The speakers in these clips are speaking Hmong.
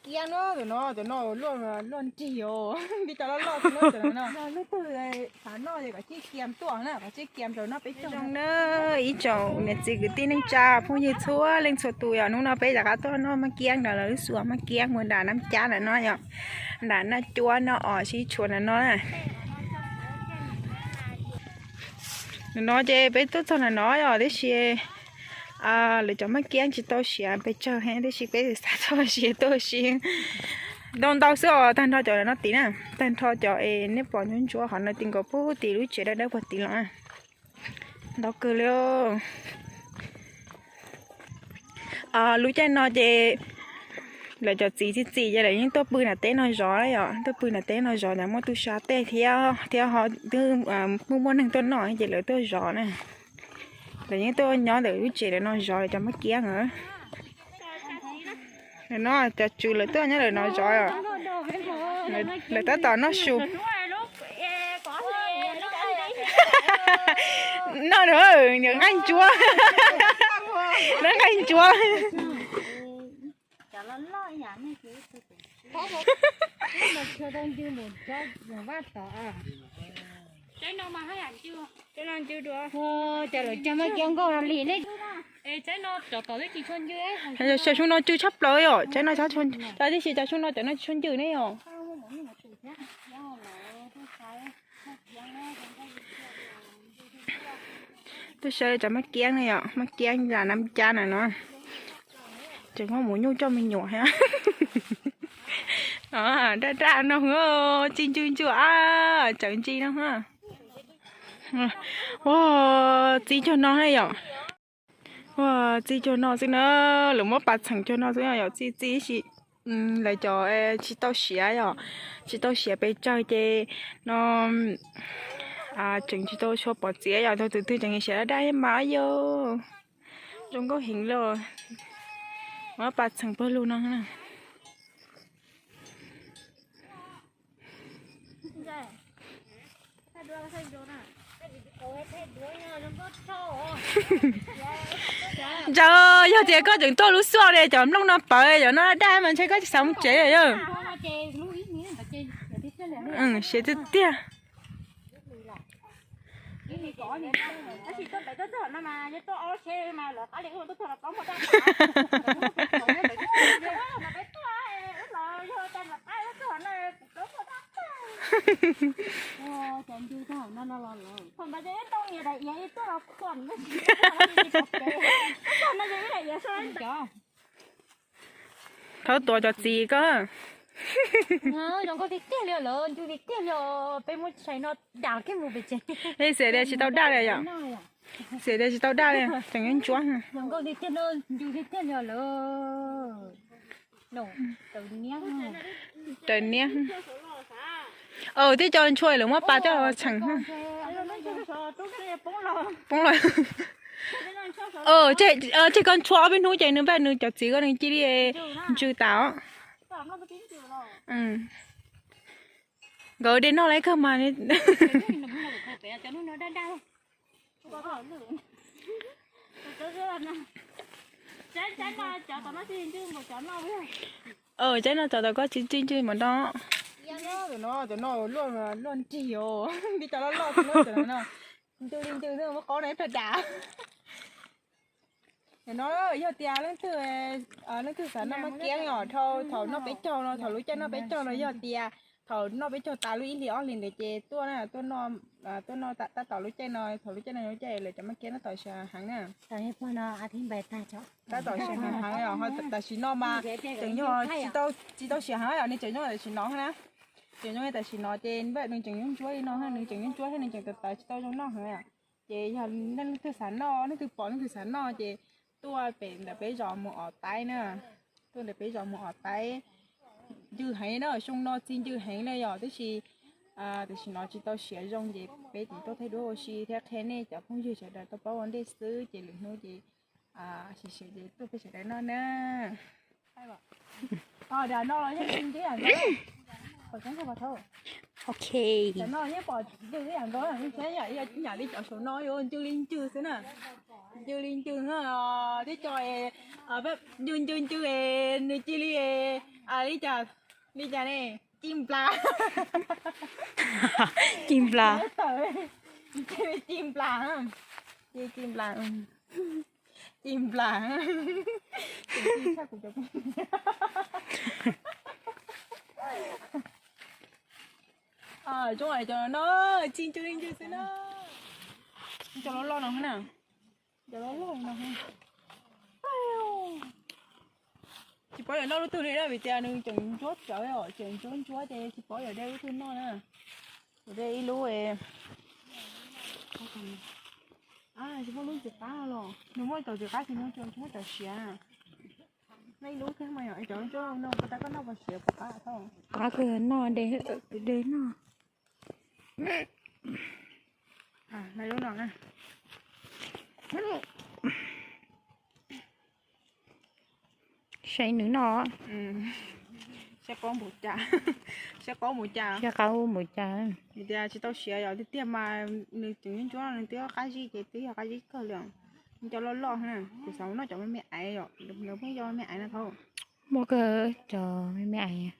Kiab no, cov no, cov no luaj, luaj nrig os, vim cov loj loj xwb na, cov no lub twg xav noj ces kom tsib kiag tuaj na, kom tsib kiag rau noj peb caug na. Ib tsoom niam txiv kwv tij neej tsa phooj ywg txhua leej txhua tus yom, hnub no peb rov qab tuaj noj maj kiab nram lawv lub xus maj kiab mus nram Nab Cab ntawm no yom, nram Naj Cuab no os, sib tshuam ntawm no na. Ntawm no ces peb tuaj txog ntawm no yom, tiam sis lawv cov maj kiab tsis tau siav pes tsawg heev, tiam sis peb xav txog siav tuaj siav ntau ntau xwb os. Tag nrho cov no tid na, tag nrho cov es nej pom ntsuab ntsuab qhov no tid nkaus puag tim lub tsev dawb dawb puag tid los na. Ntau kawg li. Lub caij no ces lawv cov txiv txiv txiv ces lawv yeej tuaj pw nram teb no zov yom, tuaj pw nram teb no zov, muaj tub sab tej thiab, thiab ho twb muaj muaj neeg tuaj noj ces lawv tuaj zov na. Lawv yeej tuaj nyob ntawm lub tsev lawv no zov lawv cov maj kiab na. No cov tswv lawv tuaj nyob lawm no zov. Lawv tab tom noj su. Noj nqaij ntsuab. Noj nqaij ntsuab. Cov lawv cog maj kiab nkauj no li ne. Xyov xyoo no tsw tshaj plaws yom, tsaib no tib si cov xyoo no cov no tsis tshua ncw ne yom. Tuaj saib cov maj kiab ne yom, maj kiab nram Nab Cab na no. Tseem muab mus nyuj coj me nyuam thiab. Daj daj no, txi ncw ncw a, tseem ntsi no. Ua, txi cuag no na yom. Ua, txi cuag no xwb na, lawv muab pas txheem cuag no xwb yom, txi txi si. Lawv cov tsis tau siav yom, tsis tau siav pes tsawg ces no tseem tsis tau tshua pom txiav yom, thaum tus twg tseem siav daj daj mas yom. Zoo nkauj heev li. Muab pas txheem pawg lug no na. Ntawd yog tias koj tseem tuaj lub xyoo es cov nplooj no pawv cov no daj mas ntshe koj tsis xav mus tsev lawm yog. Siav tiag tiag. Thov tuav cov txiv koj. Zoo nkauj tiag tiag li lawm, ncw tiag tiag li, peb muab tshais no dam kiag mus pem tsev. Xiam tias tsis tau daj li yom? Xiam tias tsis tau daj li, tseem ntsuab. Zoo nkauj tiag tiag, ncw tiag tiag li lawm. Raws niab. Thiab cov ntshua lawv muab pas coj los txheem. Poob los. Tseg koj ntshua ob peb hnub ces nws npaj nws cov txiv koj nws cia li ntsw tas os. Nkawd de noj lawm kawg mas. Tsaib no cov tom koj tsis txij ncw mas no. Cov no, cov no luaj, luaj nrig os, vim cov loj loj xwb na, cov no ncw li ncw xwb, muab qaub na ib pliag dam. Cov no yog tias leej twg, leej twg xav noj maj kiab os, dhau thaum noj peb caug no, thaum lub caij noj peb caug no yog tias thaum noj peb caug tas lub ib hlis ob hlis ntawd ces tuaj na, tuaj noj, tuaj noj tab tom lub caij no, thaum lub caij no lub caij lawv cov maj kiab tab tom siav heev na. Tab tom siav heev heev os, tam sim no mas tseem yog tsis tau siav heev os, nws tseem nyob tam sim no na. Tseem nyob tam sim no ces npaj nws tseem nyob ntsuab li no, nws tseem nyob ntsuab thiab nws tseem tam tam tsis tau zoo noj heev os. Ces yog nej leej twg xav noj, leej twg pom leej twg xav noj ces tuaj pem ntawm peb zos mus Os Taib na. Tuaj ntawm peb zos mus Os Taib. Ncw heev na, xyoo no txi ncw heev na yom, tab sis tam sim no tsis tau siav zoo ces peb tseem tuaj thaij duab ua si thiab qhia nej cov phooj ywg sawv daws tau paub ua ntej xwb ces lwm hnub ces sim siav ces tuaj peb sawv daws noj na. Ok. Cov no yeej pom ncw ib yam nkaus, ib yam li cov saum no yuav ncw li ncw xwb na. Ncw li ncw, tib co ncw ncw ncw es nws cia li li cas, li cas ne, ci nplas. Ci nplas. Ci nplas, ci nplas, ci nplas. Zoo cov no, ci ncw li ncw xwb na. Cov loj loj no na, cov loj loj no. Tsis paub yuav noj lub twg li na, vim tias nws tseem ntsuab tsawv os, tseem ntsuab ntsuab ces tsis paub yuav de lub twg noj na. Kuv de ib lub, tsis muaj lub ntxim qab los, nws muaj cov ntxim qab ces nws tsis muaj cov siav. Noj ib lub thiab mas yom, cov ntsuab no puas tas koj noj puas siav puas qab tau. Qab kawg, noj de, de noj. Lub no, saib nws noj. Saib qaub npaum cas, saib qaub npaum cas, saib qaub npaum cas. Vim tias tsis tau siav yom, tiag tiag mas nws tseem ntsuab, nws twb qab zib ces twb yog qab zib kawg li. Cov loj loj na, kuv xav noj cov me me aiv yom, lawv pheej cov me me aiv no thaum. Muaj kawg cov me me aiv.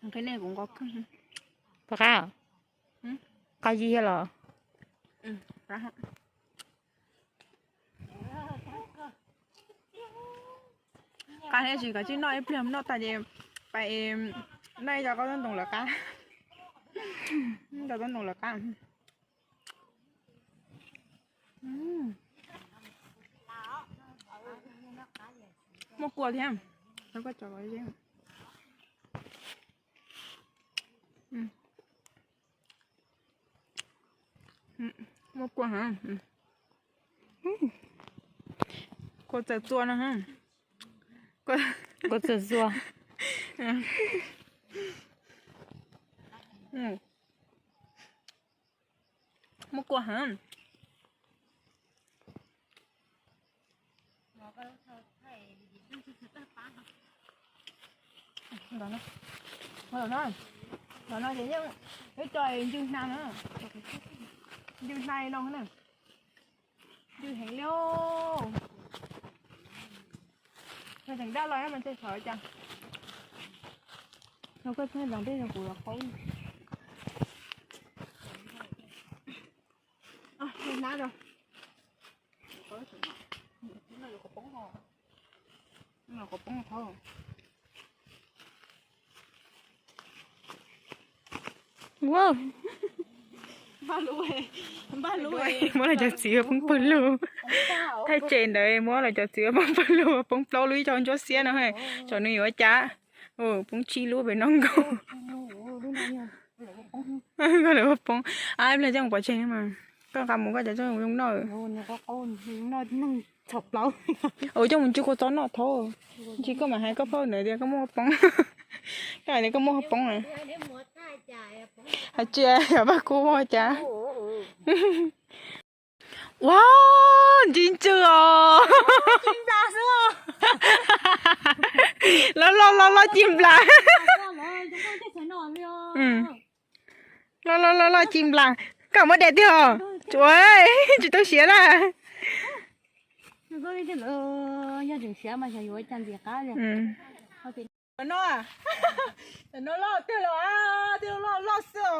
Qhov nej kuv nqos kawg. Puas qab? Qab zib los? Qab thiab, tsis kav tsij noj ib pliag, noj tas ces pais noj ib co qaub ntoos lawv qab. Qaub ntoos lawv qab. Muaj kua thiab. Muaj kua, kua txawm txua no. Kua txawm txua. Muaj kua heev. Los no ces yeej ib co ncw hna, ncw hna no na. Ncw heev li. Tseem daj los mas tej xyov cas. No koj txhob ntaus tej no kuv los qaub. Hnab rau. Qhov poob qhov. Muab los cov txiv ua poob pawg lug. Thaij tsem ntawd muab los cov txiv ua poob pawg lug, poob plaub lub, ib co ntsuab xiab no. Tsom nws yuav ua cas. Poob tsib lub pem no nkaus. Koj lawv ua poob. Ab, ib pliag coj mus pov tseg mas. Koj nqa mus koj cov coj zoo noj. Ua coj mus ncw kua txob noj thaub. Ntsis koj mam hais koj phauj ntawd tias koj muaj poob. Koj hais tias koj muaj poob na. Hais tsis yog paj kub ua cas. Ua, ntsis ntsws os. Loj loj loj loj ci nplas. Loj loj loj loj ci nplas. Koj muab de tiag os. Tsuav, tsis tau siav na. Yog tseem siav mas xyov yuav ua cas ntxim qab li. No, no loj tiag los, tiag loj loj xwb os.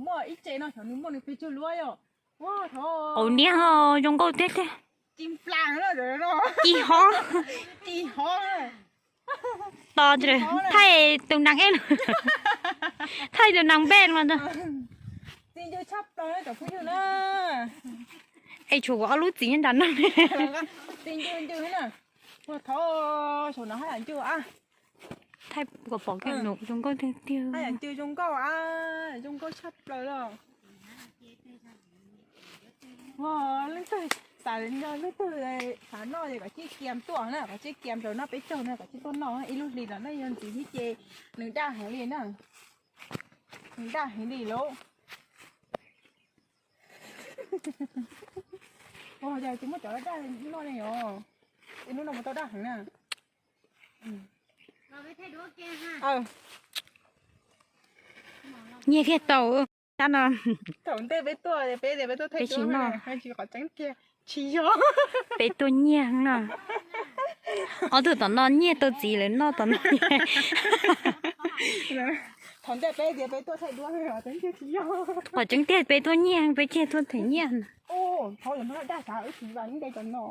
Muaj ib tsev no xyov nws muaj nws pes tsawg lub yom. Qau niab zoo nkauj tiag tiag. Ci nplas, ci hov, ci hov. Tos thaij tus nees eb, thaij tus nees npej mas. Txiv ncw tshaj plaws cov phooj ywg na. Es tshuav kuv ob lub txiv nyob nram no. Txiv ncw ncw na. Ua thov saum no haj yam ncw a. Thaij kom pom kiag nws zoo nkauj tiag tiag. Haj yam ncw zoo nkauj a, zoo nkauj tshaj plaws los. Leej twg xav noj, leej twg xav noj ces kom tsij kiam tuaj na, kom tsij kiam saum no peb caug na, kom tsij tuaj noj ib lub hlis los nej yog ntxiv thiab ces nws daj heev li na. Nws daj heev li lauj. Ua cas tsis muaj cov daj noj li os. Ib hnub no mus tau daj heev na. Nyiag kiag tau. Tab no thaum ntej peb tuaj, peb tias peb tuaj thaij duab, tsis noj, tsis qhov tseeb tiag, tsis yog. Peb tuaj nyiag no. Ob tug tom no nyiag tau txiv lawv noj tom no. Thaum ntej peb tias peb tuaj thaij duab, qhov tseeb tiag tsis yog. Qhov tseeb tiag peb tuaj nyiag, peb thiaj tuaj them nyiaj. Thov yog no daj sav wb tsis vam neb de cov no.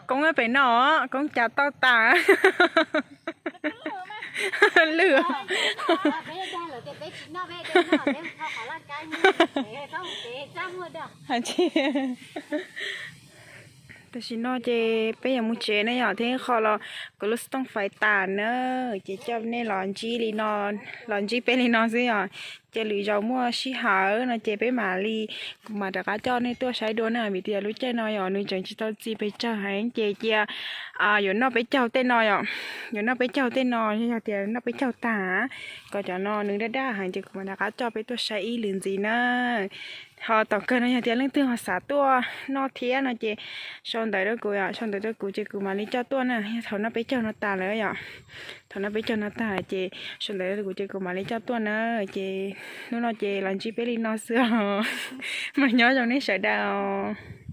Koob pem no, Koob cas tau tas. Lwj. Tam sim no ces peb yuav mus tsev ne yom, thiab qho los kuv lub xov tooj faiv tas na, ces coj nej los ntsib li no, los ntsib peb li no xwb yom. Ces lwm zaus muaj sij hawm no ces peb mam li, kuv mam rov qab coj nej tuaj saib dua na, vim tias lub caij no yom nws tseem tsis tau txi pes tsawg heev ces cia yuav noj peb caug tej no yom, yuav noj peb caug tej no, yog tias noj peb caug tag, kom cov no nws daj daj heev ces kuv mam rov qab coj peb tuaj saib ib lwm ntxiv na. Ho tom kawg no yog tias leej twg ho xav tuaj noj thiab no ces sau ntawv rau kuv, sau ntawv rau kuv ces kuv mam li coj tuaj na. Thaum noj peb caug no tas lawm yom, thaum noj peb caug no tas ces sau ntawv rau kuv ces kuv mam li coj tuaj na. Ces hnub no ces los ntsib peb li no xwb os. Mas nyob zoo nej sawv daws.